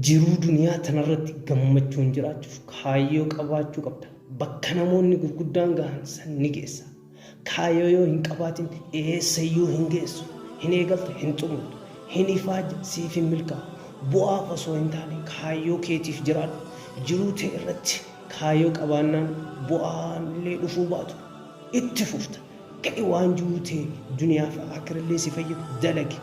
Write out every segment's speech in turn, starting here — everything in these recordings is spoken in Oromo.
Jiruu duniyaa tanarratti gammachuun jiraachuuf kaayyoo qabaachuu qabda. Bakka namoonni gurguddaan gahan san ni geessa. Kaayyoo yoo hin qabaatin eessayyuu hin geessu. Hin eegalta hin xumurtu. Hin ifaajja siif hin milkaa'u. Bu'aaf osoo hin taane kaayyoo keetiif jiraadhu. Jiruu tee irratti kaayyoo qabaannaan bu'aan illee dhufuu baatu itti fufta. Ka'i waan jiruu tee duniyaa fi aakhirallee si fayyadu dalagi.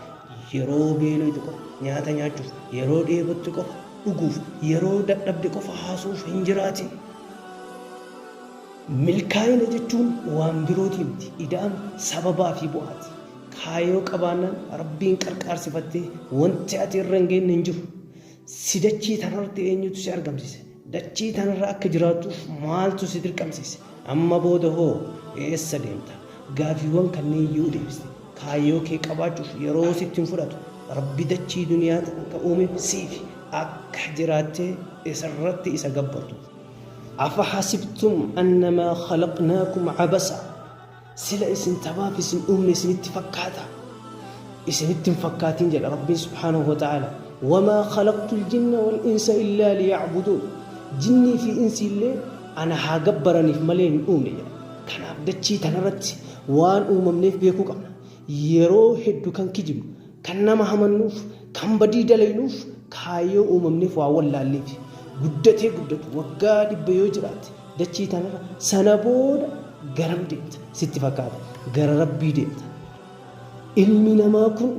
Yeroo beeloyte qofa nyaata nyaachuuf, yeroo dheebotte qofa dhuguuf, yeroo dadhabde qofa haasa'uuf hin jiraatin. Milkaa'ina jechuun waan birootii miti, ida'ama sababaa fi bu'aati. Kaayoo qabaannaan Rabbiin qarqaarsifattee wanti ati irra hin geenne hin jiru. Si dachii tanarratti eenyutu si argamsiise? Dachii tanarra akka jiraattuuf maaltu si dirqamsiise? Amma booda hoo eessa deemta? Gaafiiwwan kanneen yoo deebiste kaayyoo kee qabaachuuf yeroo sitti hin fudhatu. Rabbi dachii duniyaa tana ka uumeef siifi. Akka jiraattee isarratti isa gabbartuuf. Afahasibtum annamaa khalaqnaakum abasa. Sila isin taphaaf isin uumne isinitti fakkaataa? Isinitti hin fakkaatin jedha Rabbiin subhaanahu wa ta'aala. Wamaa khalaqtul jinna wal insa illaa liya'buduun. Jinnii fi insi illee ana haa gabbaraniif malee hin uumne jedha. Kanaaf dachii tanarratti waan uumamneef beekuu qabna. Yeroo heddu kan kijibnu, kan nama hamannuuf, kan badii dalaynuuf kaayyoo uumamneef waan wallaalleefi. Guddatee guddatu waggaa 100 yoo jiraatte dachii tanarra sana booda garam deemta sitti fakkaata? Gara Rabbii deemta. Ilmi namaa kun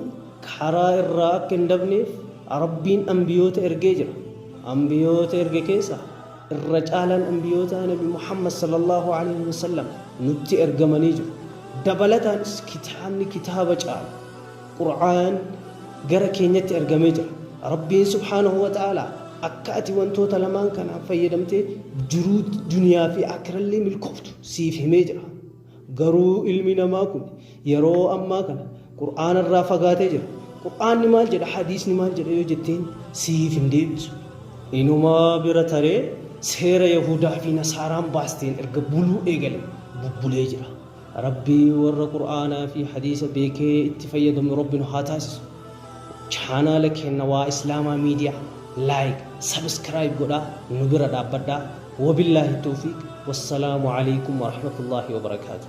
karaa irraa akka hin dabneef Rabbiin anbiyoota ergee jira. Anbiyoota erge keessaa irra caalaan anbiyootaa Nabi Muhammad sallallahu alaihi wasallam nutti ergamanii jiru. Dabalataanis kitaabni kitaaba caalu Qur'aan gara keenyatti ergamee jira. Rabbiin subhaanahu wa ta'aalaa akka ati wantoota lamaan kanaan fayyadamtee jiruu duniyaa fi aakhirallee milkooftu siif himee jira. Garuu ilmi namaa kun yeroo ammaa kana Qur'aana irraa fagaatee jira. Qur'aanni maal jedha hadiisni maal jedha yoo jetteen siif hin deebisu. Inumaa bira taree seera Yahudaa fi Nasaaraan baasteen erga buluu eegale bubbulee jira. Rabbi warra Qur'aanaa fi hadiisa beekee itti fayyadamu Rabbi nu haa taasisu. Chaanaala keenna Waa Islaamaa Media like, subscribe godhaa nu bira dhaabbadhaa. Wabillaahi tawfiiq. Wassalaamu aleykum warahmatullaahi wabarakaatuh.